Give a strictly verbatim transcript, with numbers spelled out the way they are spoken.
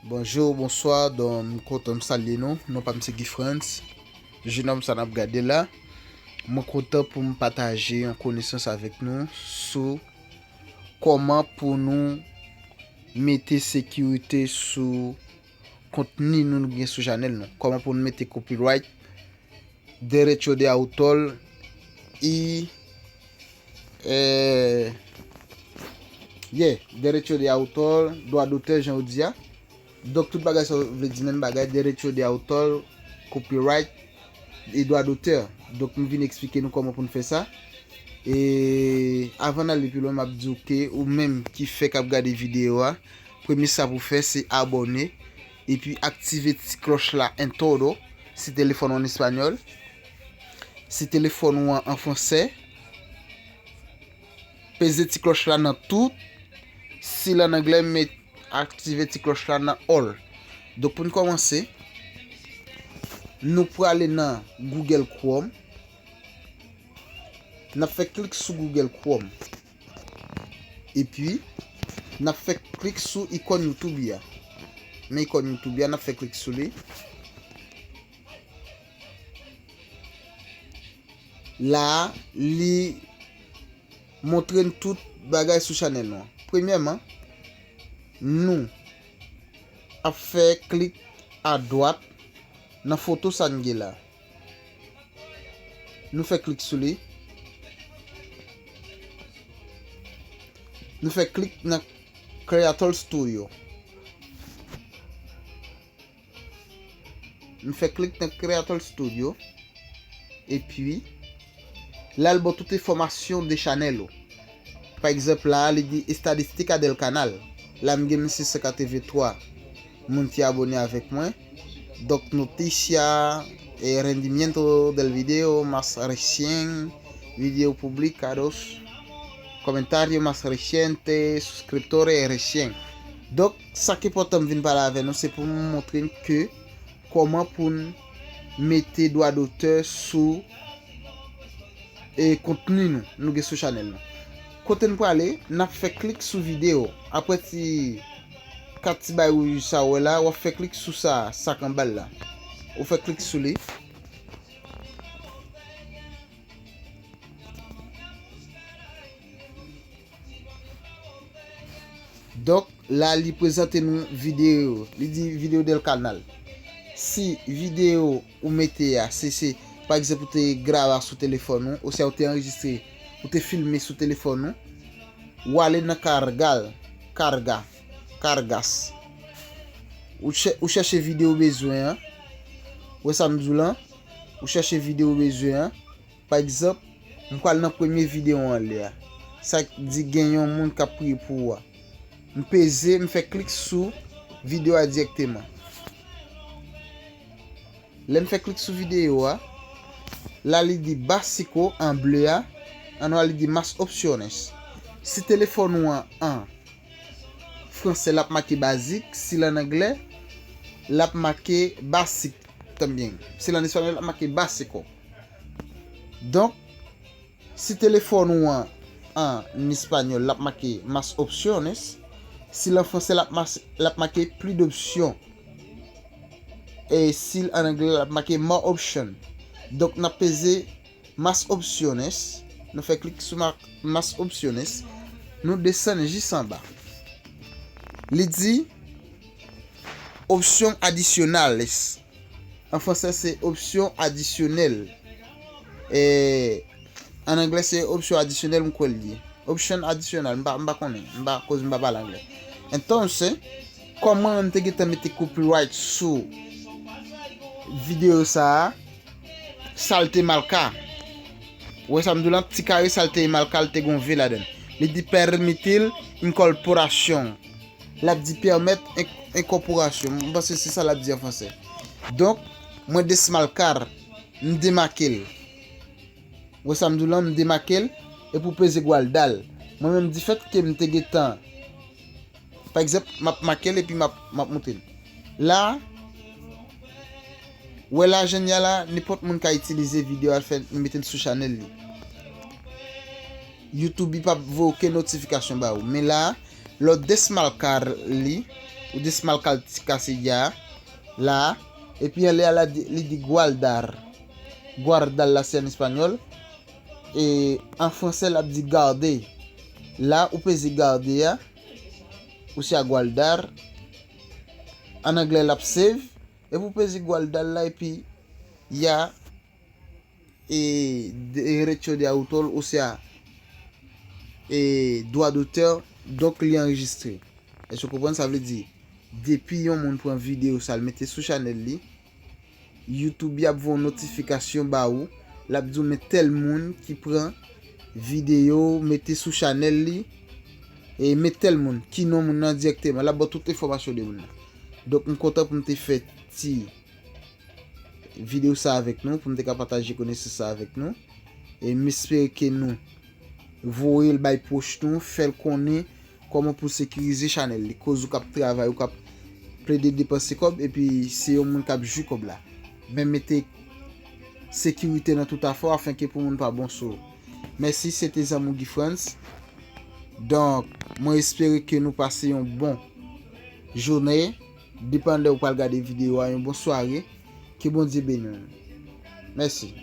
Bonjou, bonswa, donk m kontan m salye nou. Non pa m se Guy Frantz. Jenòm sa n ap gade la. Mwen kontan pou m pataje yon konesans avèk nou sou kòman pou nou mete sekirite sou kontni nou, nou gen sou chanèl nou. Kòman pou nou mete copyright, derecho de autor, i, eh, yeah, derecho de autor, dwa dotè, jan yo di a. Donk, tout bagay sa yo vle di menm bagay, derecho de autor, copyright, e dwa dotè. Donk, m vin eksplike nou kòman pou n fè sa. E avan n ale pi lwen, m ap di w ke ou menm ki fèk ap gade videyo a, premye sa pou w fè, se abòne, epi aktive ti klòch la en todo, si telefòn ou an espanyòl, si telefòn ou an an fransè, peze ti klòch la nan tout, si l an anglè, met aktive ti klòch la nan all. Donk, pou n kòmanse, nou prale nan Google Chrome. N ap fè klik sou Google Chrome. Epi, n ap fè klik sou ikòn YouTube a. Men ikòn YouTube a, n ap fè klik sou li. La a, li montre n tout bagay sou chanèl nou an. Premyèman, nou ap fè klik adwat nan foto sa n gen la. Nou fè klik sou li. Nou fè klik nan Creator Studio. Nou fè klik nan Creator Studio. Epi, la l ba w tout enfòmasyon de chanèl ou. Pa egzanp, la a, li di estadística del canal. La, m gen mil sis san katrevenntwa moun ki abòne avèk mwen. Donk, noticia, eh, rendimiento del video más recién, video publicados, comentario más reciente, suscriptores recién. Donk, sa k enpòtan m vin pale avè nou, se pou m montre n ke kòman pou n mete dwa dotè sou, e, kontni nou, nou gen sou chanèl nou. Kote n prale, n ap fè klik sou videyo. Apre ti kat ti bay wouj sa w wè la, w ap fè klik sou sa, sa k anba l la. Ou fè klik sou li. Donk, la, li prezante nou videyo. Li di video del canal. Si videyo ou mete a, se, se, pa egzanp, ou te grave sou telefòn ou, oswa ou te anrejistre, ou te filme sou telefòn ou, ou ale nan cargar, carga, cargas. Ou chè-, ou chèche videyo ou bezwen an. Ou wè sa m di w lan? Ou chèche videyo ou bezwen an. Pa egzanp, m pral nan premye videyo anlè a. Sa k di gen yon moun k ap priye pou ou a. M peze, m fè klik sou videyo a dirèkteman. Lè m fè klik sou videyo a, la li di básico an ble a, an nwa li di más opciones. Si telefòn ou an an fransè, l ap make basique, si l an anglè, l ap make basique tanbyen. Si l an espanyòl, l ap make básico. Donk, si telefòn ou an an espanyòl, l ap make más opciones. Si l an fransè, l ap mas-, l ap make plus d'options. E si l an anglè, l ap make more option. Donk, n ap peze más opciones. Nou fè klik sou ma-, más opciones. Nou desann jis anba. Li di opciones adicionales. An fransè, se opsyon adisyonèl. E, an anglè, se opsyon adisyonèl, m kwè l ye. Option adicional, m pa, m pa konnen. M pa, koz m pa pale anglè. Entonces, kòman m te gentan mete copyright sou videyo sa a, sa l te marca. Ou wè sa m di w lan, ti kare sa l te marca, l te gon V ladan l. Li di permitir incorporación. L ap di pèmèt en-, enkòporasyon. M panse se sa l ap di an fransè. Donk, mwen desmarcar, m demake l. Ou wè sa m di w lan, m demake l, epi w peze guardar. Mwen menm, difèt ke m te gentan, pa egzanp, m ap make l epi m ap, m ap montre l. La, wè lajan n ye a la, nenpòt moun ka itilize videyo a, l fè, mete l sou chanèl li. YouTube, li p ap voye okenn notifikasyon ba ou. Men la, lè w desmarcar li, ou desmal kal ti kase ya la, epi anlè a la di- li di guardar. Guardar la se an espanyòl, e an fransè l ap di garde. La ou peze garde a, ou se a guardar, an anglè l ap save, epi ou peze guardar la, epi ya e derecho de autor, ou se a e dwa dotè, donk li anrejistre. Èske w konprann? Sa vle di, depi yon moun pran videyo sa l mete sou chanèl li, YouTube y ap voye yon notifikasyon ba ou, l ap di w men tèl moun ki pran videyo mete sou chanèl li, e men tèl moun, ki non moun nan dirèkteman, l ap ba w tout enfòmasyon de moun nan. Donk m kontan pou m te fè ti videyo sa avèk nou, pou m te ka pataje konesans sa avèk nou. E m espere ke nou voye l bay pwòch nou, fè l konnen kòman pou sekirize chanèl li. Koz ou k ap travay, ou k ap plede depanse kòb, epi se yon moun k ap jwi kòb la. Men mete sekirite nan tout afè w afenke pou moun pa bon sou ou. Mèsi, se te zanmi w Guy Frantz. Donk, mwen espere ke nou pase yon bon jounen. Depann lè ou pral gade videyo a, yon bon sware. Ke Bondye beni w. Mèsi.